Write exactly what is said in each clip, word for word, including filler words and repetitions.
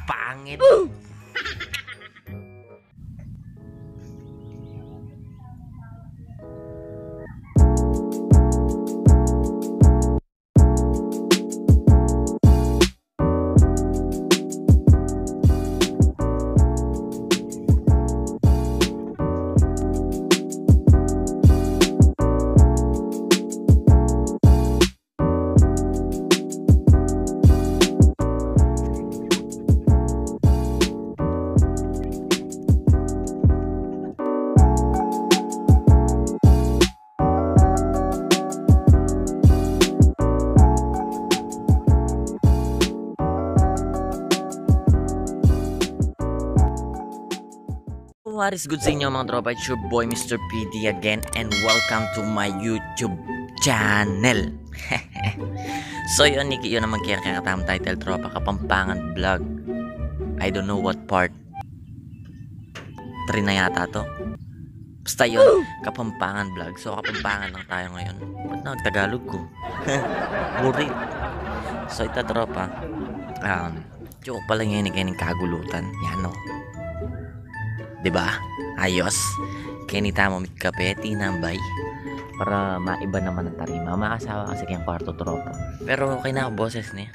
Pangit. What is good sa inyo, mga tropa? It's your boy, Mister P D again, and welcome to my YouTube channel. So yun, niki yun naman kaya kaya tamang title, tropa, Kapampangan Vlog. I don't know what part. Three na yata to. Basta yun, Kapampangan Vlog. So, Kapampangan lang tayo ngayon. Ba't nagtagalog ko? Burit. So, ita, tropa. Um, Joke pala ngeni keni kagulutan. Yan, no? Diba? Ayos. Keni tamu mitkape, tinambay. Para maiba naman ang tarima. Makasawa kasi keng kwarto, tropa. Pero okay na ako, boses niya.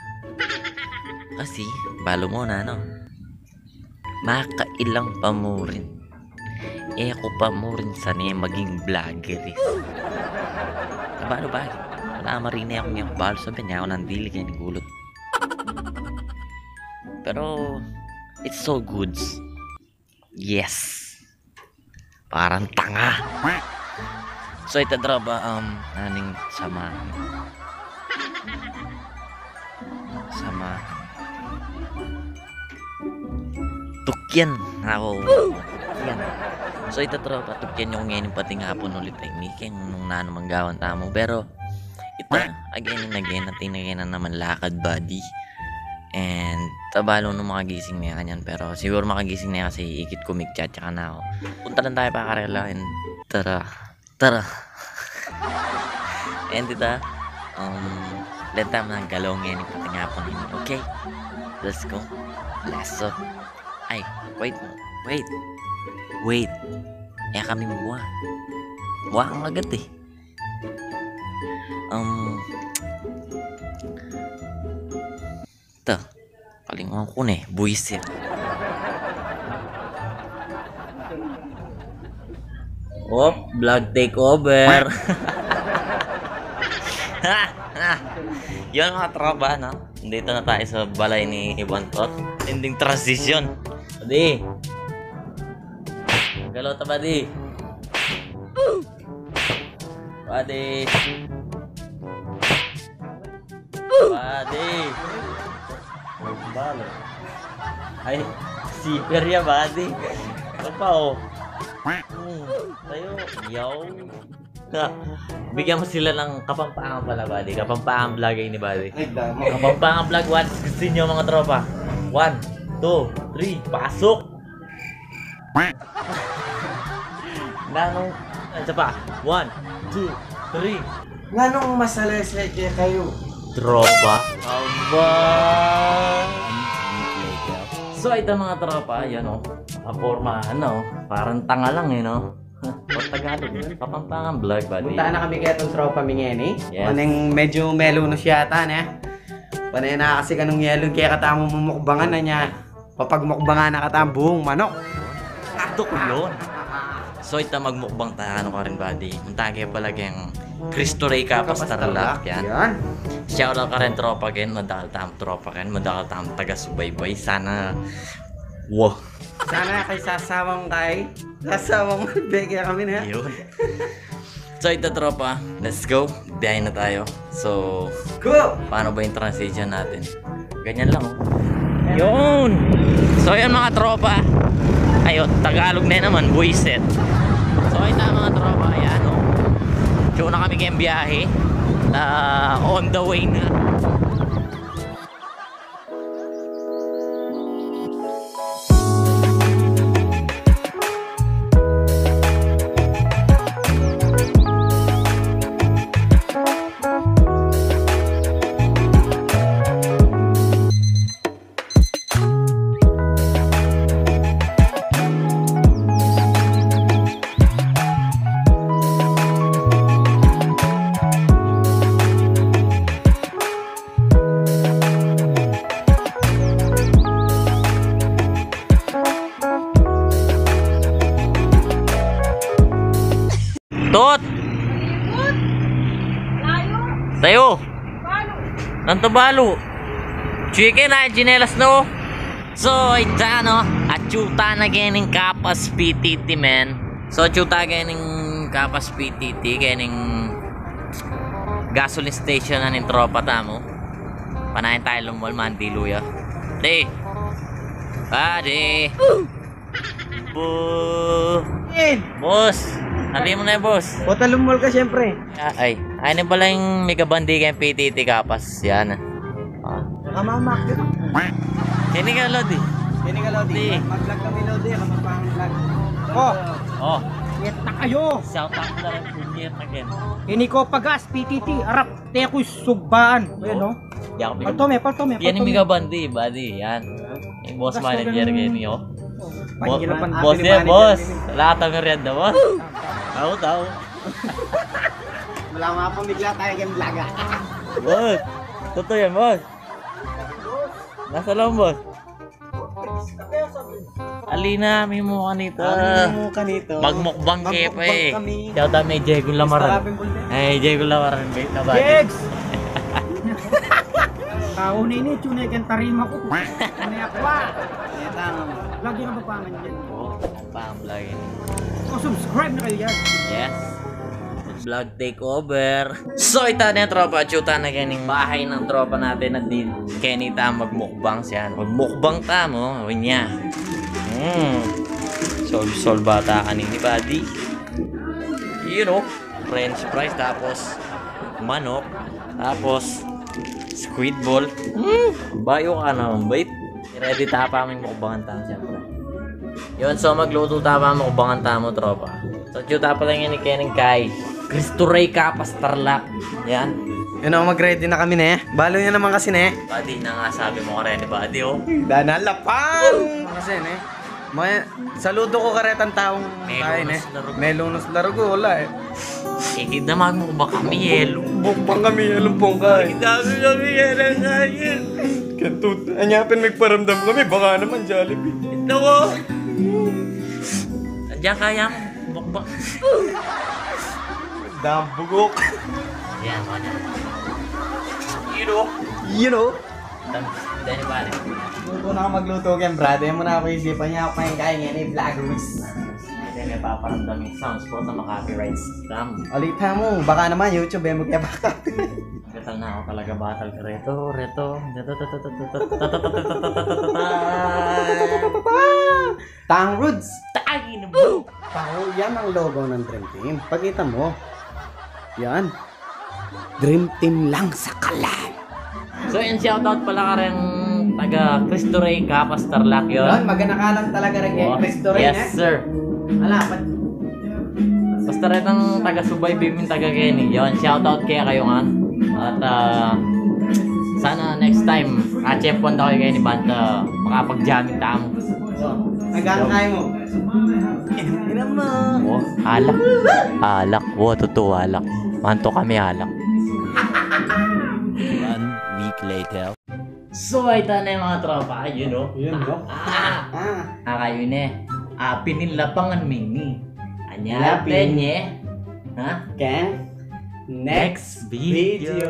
Kasi, balu mo na, no? Makailang pa mu rin. E ku pa mu rin sane maging vlogger, eh. Balu ba? Wala, marine akong yang balu, sabi niya ako nang dili kaya ni gulut. Pero, it's so goods. Yes. Parang tanga. So, ita, tropa, um, aning sama. Sama. Tukyan. Ako. Tukyan. So, ita, tropa, tukyan yung ngayon pati nga po nulit ay miking nung nanu manggawan tamu. Pero, ita, again and again, atin again na naman lakad, buddy. And, tabalu nung makagising na yan, pero siguro makagising na yan kasi ikit kumigchat, tsaka na ako. Punta lang tayo pa karela, and tara, tara. And ita, um, lenta mo ng galong yan, yung patingapon yun. Okay, let's go. Lasso. Ay, wait, wait, wait. E kami mua. Mua ang agad eh. Um, Ta, kalinguan ku ne, buisit. Op, vlog take over. Yun, mga tropa, no? Nandito na tayo sa balay ni Ibantot. Ending transition. Adi. Galota, buddy. Buddy. Buddy. Bale. Ay, zipper ya, buddy. Ano pa, oh? Hmm, tayo. Yaw. Bigyan mo sila ng Kapampangan pala, buddy. Kapampangan vlog ini, buddy. Ay, damo. Kapampangan vlog, what is gusto nyo, mga tropa? One, two, three, pasok! Nanung, isa pa. One, two, three. Nanung masalese ke kayu? Tropa. Aba. So, ita, mga tropa, yan, oh. Nakaporma, ano, parang tanga lang, eh, no? Pag Tagalog, Kapampangan vlog, buddy. Punta na kami kaya itong tropa mi ngeni. Yes. Maneng medyo melunus yata, ne? Panay na kasi kanung yelo, kaya katamu mumukbangan na niya. Papagmukbangan na kata ang buong manok. Ato kulon. So, ita magmukbang tayo, ano ka rin, buddy? Ang tagi pala kayang Cristo Rey Capas Tarlac, yan. Shout out ka rin, tropa, ken. Madakal tam, tropa, ken. Madakal tam taga-subaybay. Sana, wow. Sana kay sasawang kay, sasawang magbigay kami na. Yun. So, ito, tropa. Let's go. Biyahe na tayo. So, go! Paano ba yung transition natin? Ganyan lang, oh. Yun! So, yun, mga tropa. Ayun, Tagalog na naman, buisit. So, ito, mga tropa. Ayan, oh. Show na kami kayong biyahe. Ah, on the way na. Tanto balu. Chicken ay tsinelas, no? So, ita, no? Atyu ta na kening Capas P T T, men. So, atyu ta kening Capas P T T, kening gasoline station na ning tropa tamu. Panayan tayu lumwal, mandilu ya. Di. Padi. Bu. In. Boss. Sabi mo na, boss. Pota lumol ka, siyempre. Ah, ay. Ay, ini pala ing migabandi keng P T T Capas. Yan, ah. Ah. Nakamamak yun. Kini ka, Lodi. Kini ka, Lodi. Di. Mag-vlog kami, Lodi. Kapag pang vlog. Oh. Oh. Yeta kayo. Shout out na rin. Punyet again. Ini ko pagas, P T T. Arap. Te ku sugbaan. Ayan, no? Di ako Palto me, palto me, yan palto yung me. Migabandi, buddy. Yan. Yung boss manager kayo niyo. Bo-, boss niya, boss. Wala ka merienda, boss. Tao, tao. Wala nga pang bigla tayo kayong vlog, ah. Boss. Totoo yan, boss. Nasa loob, boss. Alina, mimo kanito. Ah, mimo kanito. Magmukbang kayo pa eh. Magmukbang kami. Shout out kay Diego Lamaran. Mister Rapin Bulde. Eh, Diego Lamaran, bait na ba? Jegs! Tau na ini, tune keng tarima ku. Ano yan, kwa? Ayan, tama. Lagi ka pa pangan dyan. Oo, ang pangan lagi. O, subscribe na kayo dyan. Yes. Vlog takeover. So, ita na, tropa. Atyu ta na kening bahay ng tropa natin na din. Keni ta magmukbang siya. Magmukbang tamu. Awin niya. Hmm. Solve-solve bata kanini, buddy. You know, French fries, tapos manok, tapos squid ball. Hmm. Bayu ka naman, bait. Ready ta pa, may mukbangan tamu, siyempre. Yun, so magluto ta pa, mukbangan tamu, tropa. So, atyu ta pa lang ini kening kay Cristo Rey Capas Tarlac. Yan. Yun o, mag-ready na kami, ne. Balu niya naman kasi, ne. Buddy, na nga sabi mo kareni, buddy, oh. Dana lapan! Kasi, ne. May, saludo ku karetang taung tayo, ne. May lunus larugo, wala eh. Ikit na magmukbang kami, yelo. Mukbang kami, yelo, pongkay. Sabi kami, yelo, kaya. Kentut. Anya pin, magparamdam kami, baka naman Jollibee. Ito ko. Andiyan kaya mo, mukbang. Dambugok. Yan, mga yan. You know? You know? Dani, dani, pare. Luto na ako magluto keng brad. Ayan muna ako isipan niya. Ako pa yung kaya ngayon, eh, vloggers. Hindi, may paparamdam yung sounds ko sa makapirights. Tam. Alita mo, baka naman YouTube, eh, magkaya baka. Gatal na ako talaga, batal ka reto, reto. Tang Rudes. Tangin mo. Tao, yan ang logo ng Dream Team. Pakita mo. Yan. Dream Team lang sa kalan. So, yan, shoutout pala kareng taga Cristo Rey, Capas, Tarlac, yun. Yun, maganakalan talaga rin kay Cristo Rey, yes, eh. Sir. Ala, pat- Basta retang taga-subaybay mi, taga keni. Yun, shoutout kaya kayo nga. At, ah, sana next time, achep pon da kayo keni banta makapag-jamming tamu. Hanggang kaya mo. Ina mo. Oh, alak. Alak. Wo, tutu, alak. Manto kami alak. One week later. So, ay ta na yung mga tropa, you know. Yun, no? Ah! Ah! Ah, kayo ne. Ah, pinin lapangan mi ni. Anya, lapin. Penye. Ha? Ken? Next video.